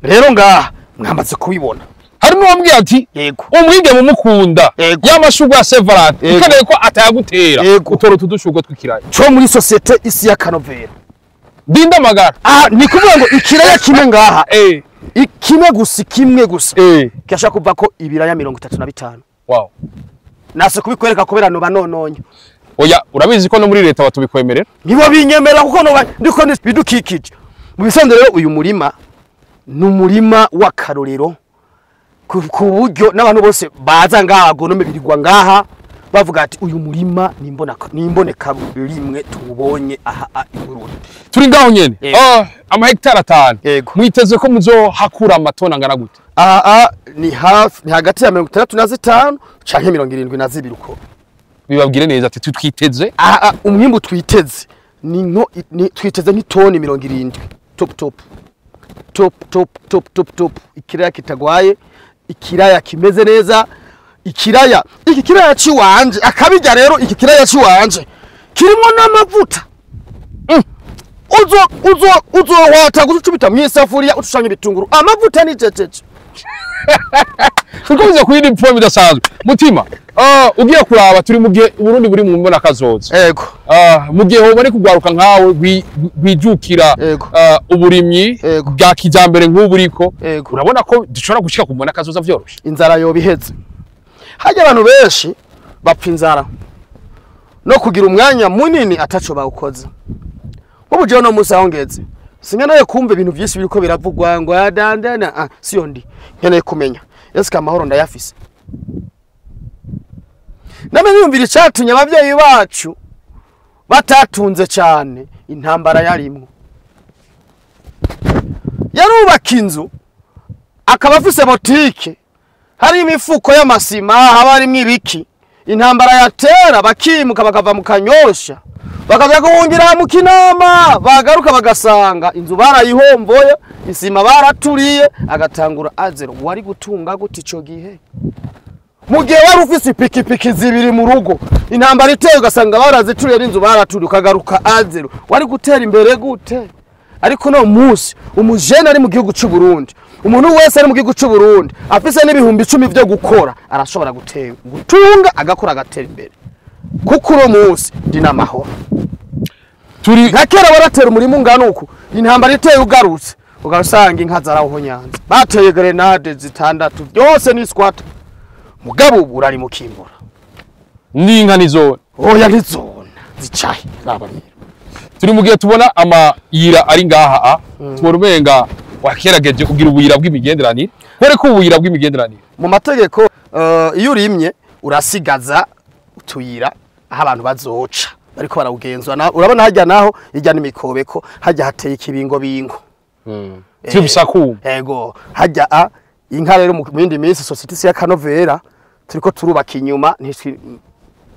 Rero ngaha mwamaze kubibona. Hari n'uwambwiye ati yego umwige mumukunda y'amashugwe ya Saint-Valentin ukeneye ko atayagutera utora utudushugwe tw'ikiraya cyo muri societe isi ya Kanovera. Ndinda magara. Ah, ni kuvuga ngo ikiraya kimwe ngaha ikimwe gusa kimwe gusa cyashaka kuva ko ibiraya 35. Wow. Nase kubikwereka kubera no banononye. Oya, urabizi ko no muri leta batubikwemerera? Nibo binyemera kuko no ndiko bidukikije. Mu bisanzwe rero uyu murima ni umurima w'akarorero ku buryo n'abantu bose baza ngaha agonome birigwa ngaha bavuga ati uyu murima nimboneka rimwe tubonye aha i Burundi. Turi ngaho nyene. Ama hectare 5. Mwiteze ko muzohakura amatona angana gute? Aha ni hafi ni hagati ya 65 canke 72 uko. Bibabwire neza ati twiteze. Aha umwimbu twiteze ni nko twiteze nk'itoni 70 top top. Top top top top top. Ikiraya kitagwaye, ikiraya kimeze neza, ikiraya iki kiraya ciwanje akabijya rero iki kiraya ciwanje kirimo n'amavuta. Uzo wata gucubita mu isafuriya utushanya ibitunguru amavuta ni jejeje. Tukomeze kuri point bidasanzwe. Mutima, ugiye kuraba turi mu gihe Burundi buri mu mbona kazoza. Yego. Mu gihe hobone kugwaruka nkawe gwijukira uburimyi bwa kijambere nk'uburiko, urabona ko dushobora gushika ku mbona kazoza vyoroshe. Inzara yobiheze. Hajya abantu benshi bapfa inzara no kugira umwanya munini ataco bawukoze. Ubu je no musa hongeze. Sinkeneye kumva ibintu byinshi biriko biravugwa ngo adandana, siyo ndi. Nkeneye kumenya eske amahoro ndayafise. Namenye yumvira icatumye abavyeyi bacu batatunze cyane intambara yarimwo. Yarubaka inzu akaba afise botike hari imifuko y'amasima haba harimwo ibiki. Intambara yatera bakimuka bakava mu Kanyosha bakaza guhungira mu Kinama, bagaruka bagasanga inzu barayihomboye, isima baraturiye, agatangura azero. Wari gutunga gute ico gihe? Mu gihe wari ufise ipikipiki zibiri mu rugo, intambara iteye ugasanga barazituriye n'inzu baraturiye, ukagaruka azero, wari gutera imbere gute? Ariko no munsi umujene ari mu gihugu cy'u Burundi, umuntu wese ari mu gihugu cy'u Burundi afise n'ibihumbi 10 byo gukora arashobora gutunga agakora agatera imbere. Kuko uno munsi ndi namahoro. Turi nka kera baratera umurimo ungana uku, intambara iteye ugarutse ugasanga inka zarawuhonyanze, bateye grenade 6 byose ni squat. Mugabo ubu urari mu kimbura n'inka nizona. Oya nizona zicaye raba rero. Turi mu gihe tubona amayira ari ngaha, tubona umenga wakerageje kugira ubuyira bw'imigenderanire. Kore ko ubuyira bw'imigenderanire mu mategeko iyo urimye urasigaza utuyira aho abantu bazoca bariko barawugenzwa. Urabona hajya naho ijya n'imikobeko, hajya hateye ikibingo bingo. Tubisakuma. Yego, hajya inka rero mu yindi minsi societe ya Kanovera turiko turubaka inyuma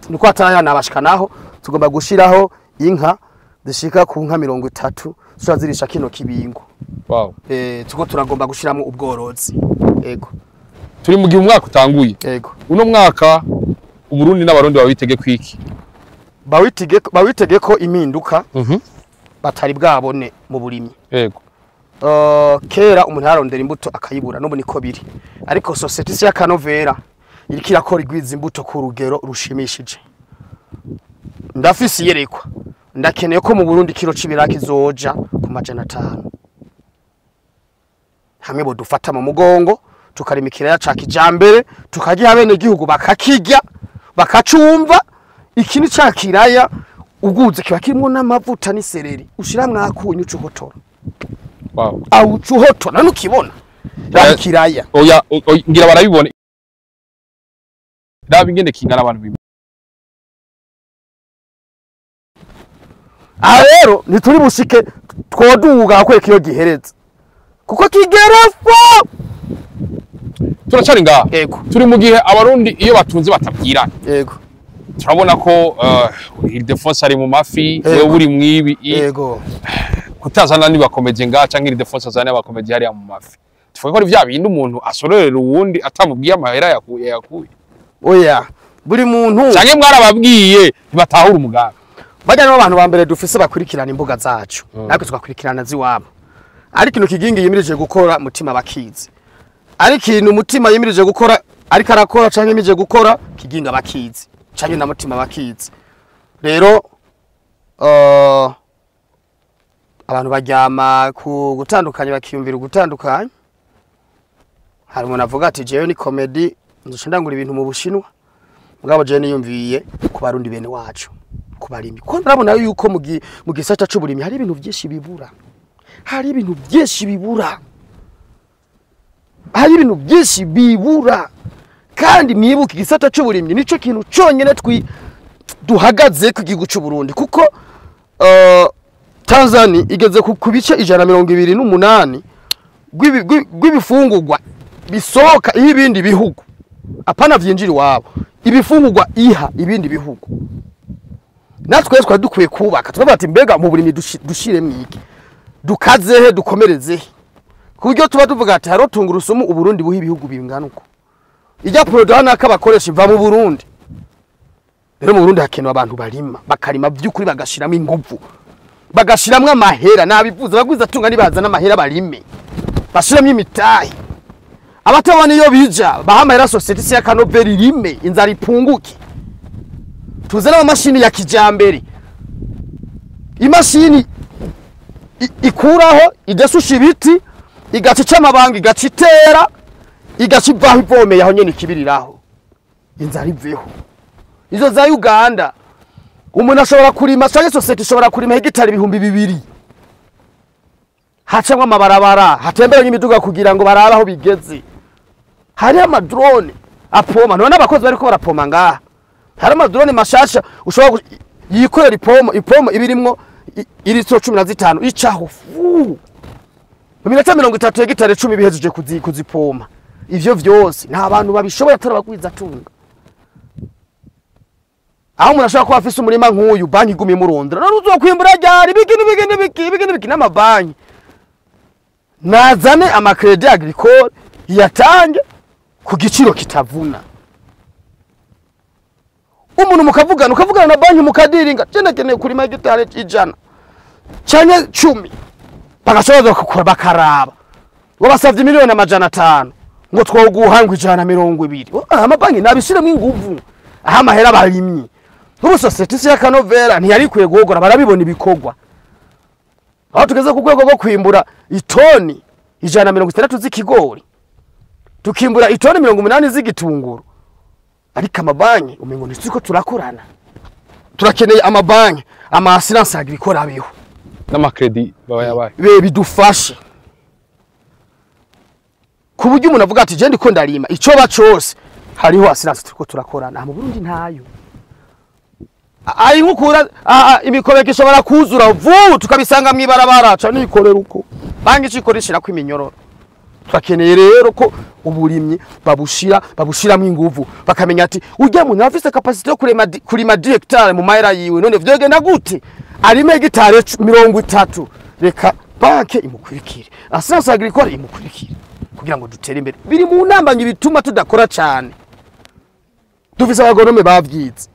niko atarayana naho tugomba gushiraho inka zishika ku nka 30 zirisha kino kibingo. Wow. Tuko turagomba gushiramo ubworozi. Yego. Turi mu gihe umwaka utanguye. Yego. Uno mwaka Uburundi n'Abarundi babitege kwiki? Bawitege ko impinduka batari bwabone mu burimyi. Yego. Kera umuntu yarondera imbuto akayibura, n'ubu niko biri, ariko société y'akanovera iriko irakora igwiza imbuto ku rugero rushimishije. Ndafise iyerekwa, ndakeneye ko mu Burundi kiro c'ibiraki zoja ku 500, hamwe bodufata mu mugongo tukarima ikiraya ca kijambere, tukagiha bene gihugu bakakirya bakacumva. Iki ni ca kiraya uguze kiba kirimwo n'amavuta n'isereri, ushiramwo akunyu ucuhotora. Wow. Awucuhotora nukibona ya kiraya. Oya, ngira barabibone. Raba ingene kingana abantu bimwe. Aha rero ntituri bushike, twoduga kwereka iyo gihereza kuko kigera fo. Turacari ngaha. Yego. Turi mu gihe Abarundi iyo batunze batabwirana. Yego. Turabona ko Ildefonse ari mu mafi, wewe uri mwibi. Yego. Kutazana nibakomeje ngaha canke Ildefonse azana abakomeje hariya mu mafi. Tuvuga ko ari vya bindi umuntu asororera uwundi atamubwiye amahera yakuye. Oya, buri muntu canke mwarababwiye ntibatahura umugambi. Bajya nibo bantu ba mbere dufise bakurikirana imbuga zacu, natwe tugakurikirana ziwabo. Ariko ikintu Kigingi yimirije gukora Mutima bakizi. Ariko ikintu Mutima yimirije gukora ariko arakora canke yimirije gukora Kiginga bakizi, canke na Mutima bakizi. Rero abantu baryama ku gutandukanya bakiyumvira ugutandukanya. Hari umuntu avuga ati jewe ni comedy nzoca ndangura ibintu mu Bushinwa, mugabo jewe niyumviye ku Barundi bene wacu, ku barimyi. Kuko ndabona yuko mu gisata c'uburimyi hari ibintu byinshi bibura. Hari ibintu byinshi bibura. Hari ibintu byinshi bibura. Kandi mwibuke igisata c'uburimyi nico kintu conyene duhagaze ku gihugu c'u Burundi, kuko Tanzania igeze ku bice 128 rw'ibifungurwa bisohoka iyo ibindi bihugu, apana vyinjira iwabo, ibifungurwa iha ibindi bihugu. Natwe twari dukwiye kubaka tukavuga ati mbega mu burimyi dushiremwo iki, dukazehe, dukomerezehe, ku buryo tuba tuvuga ati hariho tungurusumu Uburundi buha ibihugu bingana uko, ijya produit naka bakoresha iva mu Burundi. Rero mu Burundi hakenewe abantu barima, bakarima by'ukuri, bagashiramo inguvu, bagashiramwo amahera. Nabivuze abagwiza tunga nibaza n'amahera barime, bashiramwo imitahe. Abatabona iyo bija baha amahera société y'akanovera irime, inzara ipunguke. Tuzane amamashini ya kijambere, imashini ikuraho idesusha ibiti, igaca ica amabanga, igaca itera, igaca ivaho ivomeye aho nyene ikibiriraho, inzara iveho. Izo za Uganda umuntu ashobora kurima canke société ishobora kurima hegitari 2000, hacamwo amabarabara, hatemberanye imiduga kugira ngo barabe aho bigeze. Hari amadrone apoma, none abakozi bariko barapoma ngaha. Hari amadrone mashasha ushobora yikorera ipomo ibirimwo iritiro 15 icaho fu. Mu minota 30 hegitari 10 bihejeje kuzipoma. Ivyo vyose nta bantu babishoboye atari abagwiza tunga. Aho umuntu ashobora kuba afise umurima nk'uyu, banki iguma imurondera, none uzokwimbura ryari? Ibiki n'ibiki n'ibiki, ibiki n'ibiki n'amabanki nazane amakredi agricole yatange ku giciro kitavuna. Umuntu mukavugana, ukavugana na banki mukadiringa, je ndakeneye kurima hegitari 100 canke 10, bagashobora gukora bakaraba ngo basavye miliyoni 500 ngo twoguha ngo 120. Amabanki nabishiremwo inguvu, aha amahera abarimyi. N'ubu société y'akanovera ntiyari ikwiye guhogora, barabibona ibikorwa. Aho tugeze ku rwego rwo kwimbura itoni 160 z'ikigori, tukimbura itoni 80 z'igitunguru. Ariko amabanki umengo ntituko turakorana. Turakeneye amabanki, ama assurance agricole abeho, n'amakredi baba yabaye be bidufashe, ku buryo umuntu avuga ati je ndiko ndarima ico bacose hariho assurance turiko turakorana. Mu Burundi ntayo. Ayi nkukura imikobeko ishobora kuzura vuba tukabisanga mwibarabara, ca nikorera uko banki ikoreshera ko iminyororo. Turakeneye rero ko uburimyi babushiramwo inguvu, bakamenya ati urya muntu afise capacité yo kurima 10 hectare mu mahera yiwe, none vyogenda gute arime hegitare 30? Reka banke imukurikire, assurance agricole imukurikire. Kugira ngo dutere imbere biri mu nambanyi bituma tudakora cyane. Dufise abagonome bavyize,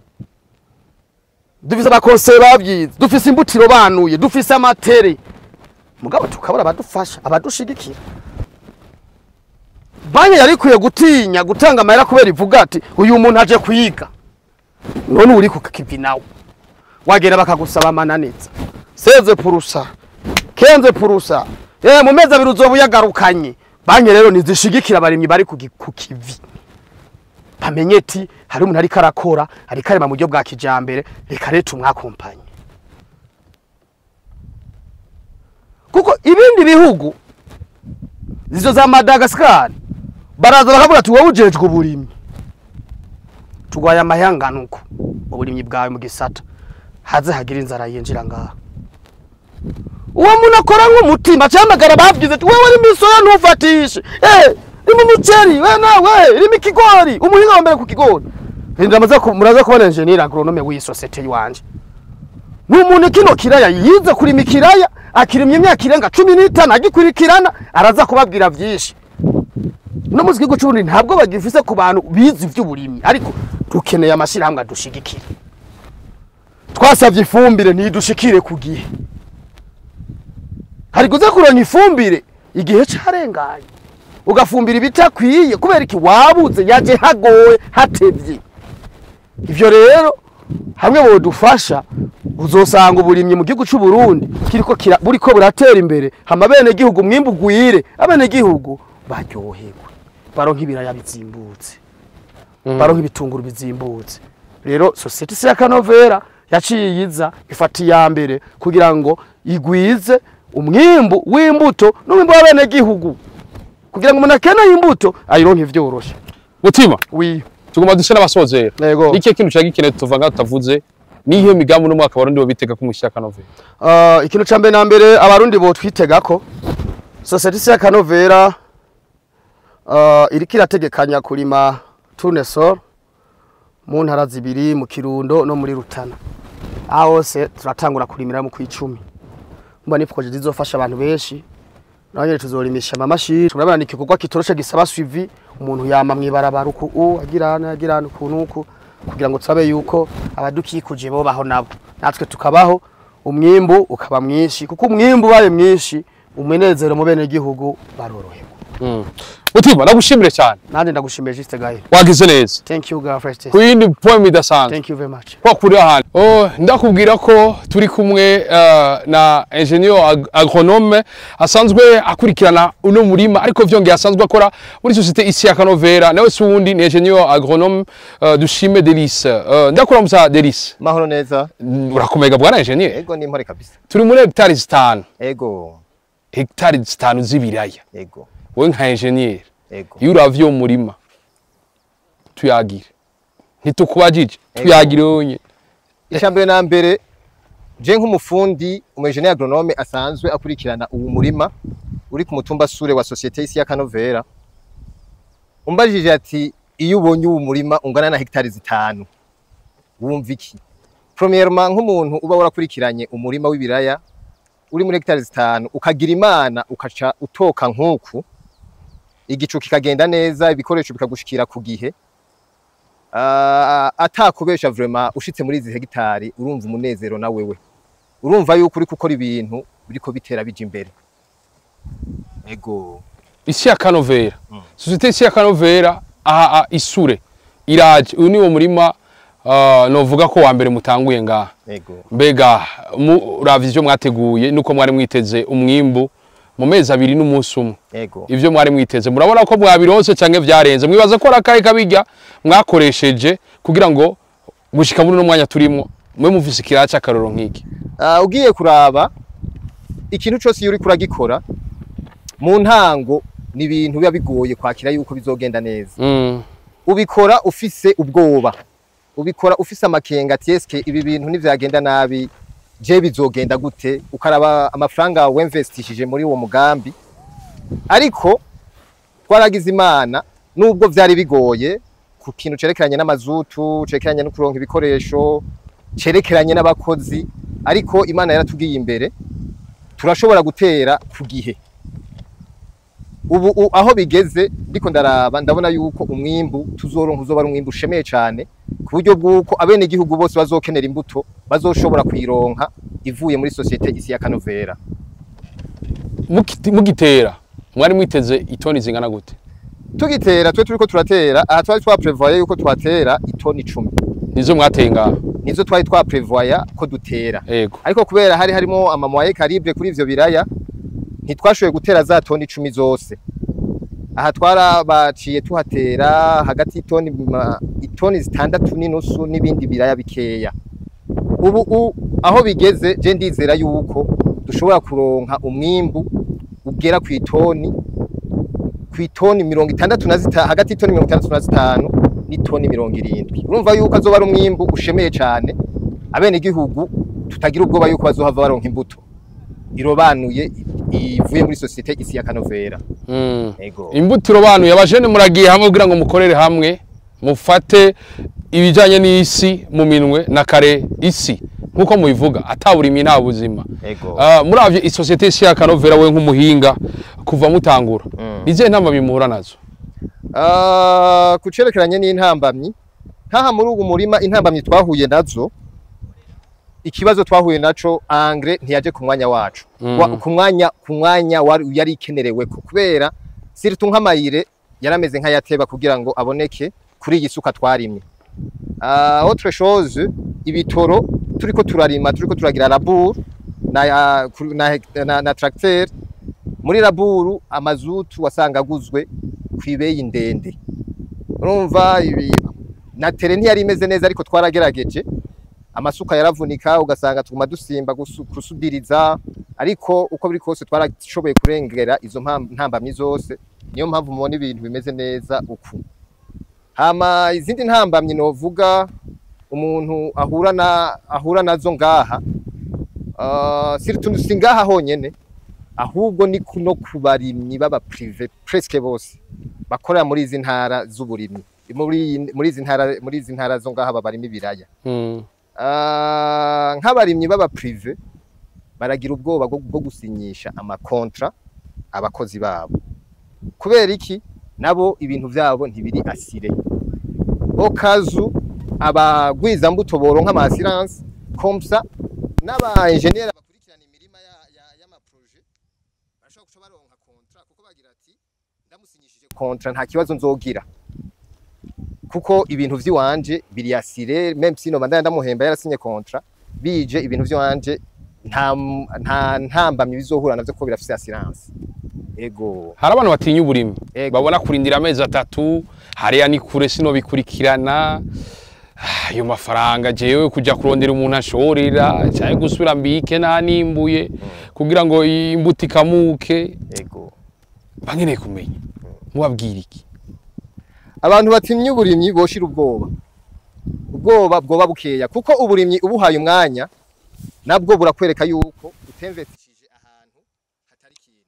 dufise abakonseye bavyize, dufise imbutiro banuye, dufise amatere, mugabo tukabura abadufasha, abadushigikira. Banki yari ikwiye gutinya gutanga amahera kubera ivuga ati uyu muntu aje kwiga, none uri ku kivi nawe wagera bakagusaba amananiza 16%, 15%, mu mezi abiri uzoba uyagarukanye. Banki rero nizishigikira abarimyi bari ku kivi, bamenye ati hari umuntu ariko arakora, ariko arima mu buryo bwa kijambere, reka rero tumwakompanye. Kuko ibindi bihugu izo za Madagascar baraza bakavuga ati wowe ujejwe uburimyi, tugwaye amayanganuko mu burimyi bwawe mu gisata, haze hagira inzara yinjira ngaha. Uwo muntu akora nk'umutima cyamagara bavyize ati wewe uri misoya ntufatishe, rima umuceri we nawe rima ikigori, umuhinga wa mbere ku kigori. Muraza kubona engineer agronome w'iyi societe yiwanje. Ni umuntu kino kiraya yize kurima ikiraya, akirimye imyaka irenga 15 agikurikirana, araza kubabwira vyinshi. No mu gihugu c'Uburundi ntabwo bagifise ku bantu bize ivy'uburimyi, ariko dukeneye amashirahamwe adushigikira. Twasavye ifumbire ntidushikire ku gihe. Hari kuza kuronka ifumbire igihe carenganye, ugafumbira ibitakwiye kubera iki wabuze, yaje hagoye hatevye. Ivyo rero hamwe bodufasha uzosanga uburimyi mu gihugu c'u Burundi kiriko buriko buratera imbere, hama bene gihugu mwimbu gwire, abene gihugu baryoherwe, baronka ibiraya bizimbutse, baronka ibitunguru bizimbutse. Rero societe isi ya Kanovera yaciye iza ifata iya mbere kugira ngo igwize umwimbu w'imbuto n'umwimbu w'abene gihugu, kugira ngo umuntu akeneye imbuto ayironke vyoroshe. Mutima oui, tuguma duse n'abasozera. Iki kintu cyagikeneye tuva ngaho tutavuze niyo migambi n'umwaka abarundi bo bitega ko mushyira Kanovera. Ikintu ca mbere na mbere abarundi bo twitega ko societe isi ya Kanovera iriko irategekanya kurima tournesol mu ntara zibiri, mu Kirundo no muri Rutana. Aho hose turatangura kurimira mu kwicumi. Mba ni projet zizofasha abantu benshi. Nabanye tuzorimisha amamashini. Turabana ni igikorwa kitoroshe gisaba suivi, umuntu yama mwibarabara uku agirana agirana ukuntu uku, kugira ngo tsabe yuko abadukikuje bo baho nabo natwe tukabaho, umwimbu ukaba mwinshi, kuko umwimbu baye mwinshi umunezero mu bene gihugu baroroherwa. Mutima ndagushimire cyane. Nande ndagushimiye Juste Gael. Wagize neza. Thank you girlfriend. Ku yindi poem idasanzwe. Thank you very much. Kwa kuri ahandi. Oh, ndakubwira ko turi kumwe na ingénieur agronome asanzwe akurikirana uno murima, ariko vyongeye asanzwe akora muri société isi ya Kanovera. Nawe si wundi ni ingénieur agronome Dushime Delice. Ndakuramusa Delice. Mahoro neza. Urakomega bwana ingénieur? Ego ni mpore kabisa. Turi muri hectare 5. Ego. Hectare 5 z'ibiraya. Ego. Wewe nka engineer. Ego. Iyo uravye uwo murima tuyagire, ntitukubajije, tuyagire wonye. Icambere na mbere je nk'umufundi umu engineer agronome asanzwe akurikirana uwo murima uri ku mutumba Sure wa société isi ya Kanovera, umbajije ati iyo ubonye uwo murima ungana na hectare 5 wumva iki? Premièrement nk'umuntu uba warakurikiranye umurima w'ibiraya uri muri hectare 5 ukagira Imana ukaca utoka nkuku, igicu kikagenda neza, ibikoresho bikagushikira ku gihe, atakubesha vraiment ushitse muri izi hegitari urumva umunezero na wewe, urumva yuko uri gukora ibintu biriko bitera bija imbere. Ego isi ya Kanovera, société isi ya Kanovera aha Isure iraje. Uyu ni wo murima novuga ko wa mbere mutanguye ngaha. Ego. Mbega muravye ivyo mwateguye nuko mwari mwiteze umwimbu mu mezi abiri n'umunsi umwe. Ego. Ivyo mwari mwiteze murabona ko mwabironse canke vyarenze? Mwibaza ko arakaye kabirya mwakoresheje kugira ngo gushika muri no mwanya turimo mwe mufise ikiraya c'akaroro nk'iki? Ugiye kuraba ikintu cose iyo uriko uragikora mu ntango ni ibintu biba bigoye kwakira yuko bizogenda neza. Ubikora ufise ubwoba, ubikora ufise amakenga ati eske ibi bintu nivyagenda nabi je bizogenda gute, ukaraba amafaranga winvestishije muri uwo mugambi. Ariko twaragize Imana nubwo vyari bigoye ku kintu cerekeranye n'amazutu, cerekeranye no kuronka ibikoresho, cerekeranye n'abakozi, ariko Imana yaratugiye imbere turashobora gutera ku gihe. Ubu aho bigeze ndiko ndaraba, ndabona yuko umwimbu tuzoronka uzoba ari umwimbu ushemeye cyane, ku buryo bw'uko abene igihugu bose bazokenera imbuto bazoshobora kuyironka ivuye muri société Isi ya Kanovera. Mugitera mwari mwiteze itoni zingana gute? Tugitera, twe turiko turatera aha, twari twaprevoye yuko twatera itoni 10. Nizo mwateye ngaha? Nizo twari twaprevoya ko dutera. Yego. Ariko kubera hari harimo ama moyens calibre kuri ivyo biraya, ntitwashoboye gutera za toni 10 zose. Aha twarabaciye tuhatera hagati y'itoni 6.5 n'ibindi biraya bikeya. Ubu aho bigeze, je ndizera yuko dushobora kuronka umwimbu ugera ku itoni 65, hagati y'itoni 65 n'itoni 70. Urumva yuko azoba ari umwimbu ushemeye cane, abene igihugu tutagira ubwoba yuko bazohava baronka imbuto irobanuye ivuye muri société Isi ya Kanovera. Ego. Imbuto irobanuye. Abajene muragiye hamwe kugira ngo mukorere hamwe, mufate ibijanye n'isi mu minwe, na kare isi nkuko mubivuga, ataburimyi nta buzima. Ego. Muravye isosiyete Isi ya Kanovera, we nk'umuhinga, kuva mutangura, nizihe ntambamyi muhura nazo? Ku cerekeranye n'intambamyi, nkaha muri ubu murima, intambamyi twahuye nazo, ikibazo twahuye naco, engrais ntiyaje ku mwanya wacu, ku mwanya wari yari ikenereweko, kubera surtout nk'ama urée yarameze nk'ayateba kugira ngo aboneke kuri iyi suka twarimye. Autre chose, ibitoro, turiko turarima, turiko turagira labour na tracteur, muri labour amazutu wasanga aguzwe kw'ibeyi ndende. Urumva ibi na terrain ntiyari imeze neza, ariko twaragerageje. Amasuka yaravunika, ugasanga tuguma dusimba gusudiriza, ariko uko biri kose twarashoboye kurengera izo ntambamyi zose. Niyo mpamvu mubona ibintu bimeze neza uku. Hama izindi ntambamyi novuga umuntu ahura nazo ngaha, surtout si ngaha honyene, ahubwo ni kuno ku barimyi baba privé, presque bose bakorera muri izi ntara z'uburimyi, muri izi ntara zo ngaha babarima ibiraya. Nk'abarimyi baba privé baragira ubwoba bwo gusinyisha ama contrats abakozi babo. Kubera iki? Nabo ibintu vyabo ntibiri assuré, okazu abagwiza mbuto boronka ama assurance comme ça, n'aba ingénieur bakurikirana imirima y'ama projet barashobora guca baronka contrat, kuko bagira ati: "Ndamusinyishije contrat, nta kibazo nzogira, kuko ibintu vy'iwanje biri assuré, même si no bandana ndamuhemba yarasinye contrat, bije ibintu vy'iwanje nta ntambamyi bizohura navyo, kuko birafise assurance." Ego. Hari abantu batinya uburimyi. Ego. Babona kurindira amezi 3, hariya ni kure, sinobikurikirana ayo mafaranga, jewe kuja kurondera umuntu ashorera cyangwa gusubira mbike nta nimbuye kugira ngo imbuto ikamuke. Ego. Bankeneye kumenya mubabwira iki? Abantu batinya uburimyi boshira ubwoba bwoba bukeya, kuko uburimyi ubuhaye umwanya nabwo burakwereka yuko utemvestishije ahantu hatari ikintu.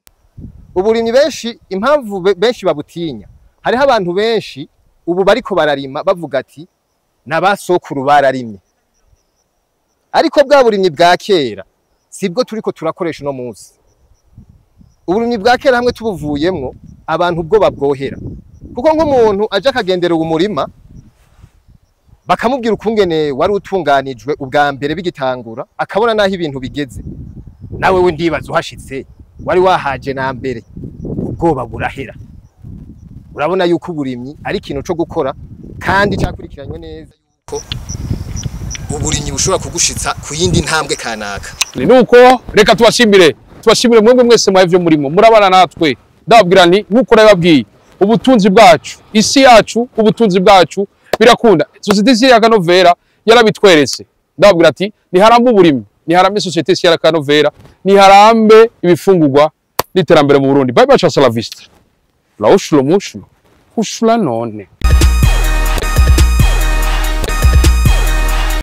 Uburimyi benshi, impamvu benshi babutinya, hariho abantu benshi ubu bariko bararima bavuga ati: "N'abasokuru bararimye," ariko bwa burimyi bwa kera sibwo turiko turakoresha uno munsi. Uburimyi bwa kera hamwe tubuvuyemwo, abantu ubwoba bwohera, kuko nk'umuntu aje akagendera uwo murima, bakamubwira ukungene wari utunganijwe ubwa mbere bigitangura, akabona naho ibintu bigeze, nawe we ndibaza uhashitse wari wahaje na mbere, ubwoba burahera. Urabona yuko uburimyi ari ikintu co gukora kandi cyakurikiranywe neza, yuko uburimyi bushobora kugushitsa ku yindi ntambwe kanaka. Ni nuko reka tubashimire mwebwe mwese mwaye ivyo murimo murabana natwe. Ndababwira nti nkuko nabibabwiye, ubutunzi bwacu, isi yacu, ubutunzi bwacu birakunda. Société Isi ya Kanovera yarabitweretse. Ndababwira ati niharambe uburimyi, niharambe société Isi ya Kanovera, niharambe ibifungurwa n'iterambere mu Burundi. Bye bye, hasta la vista, la ushulo mushulo ushula none.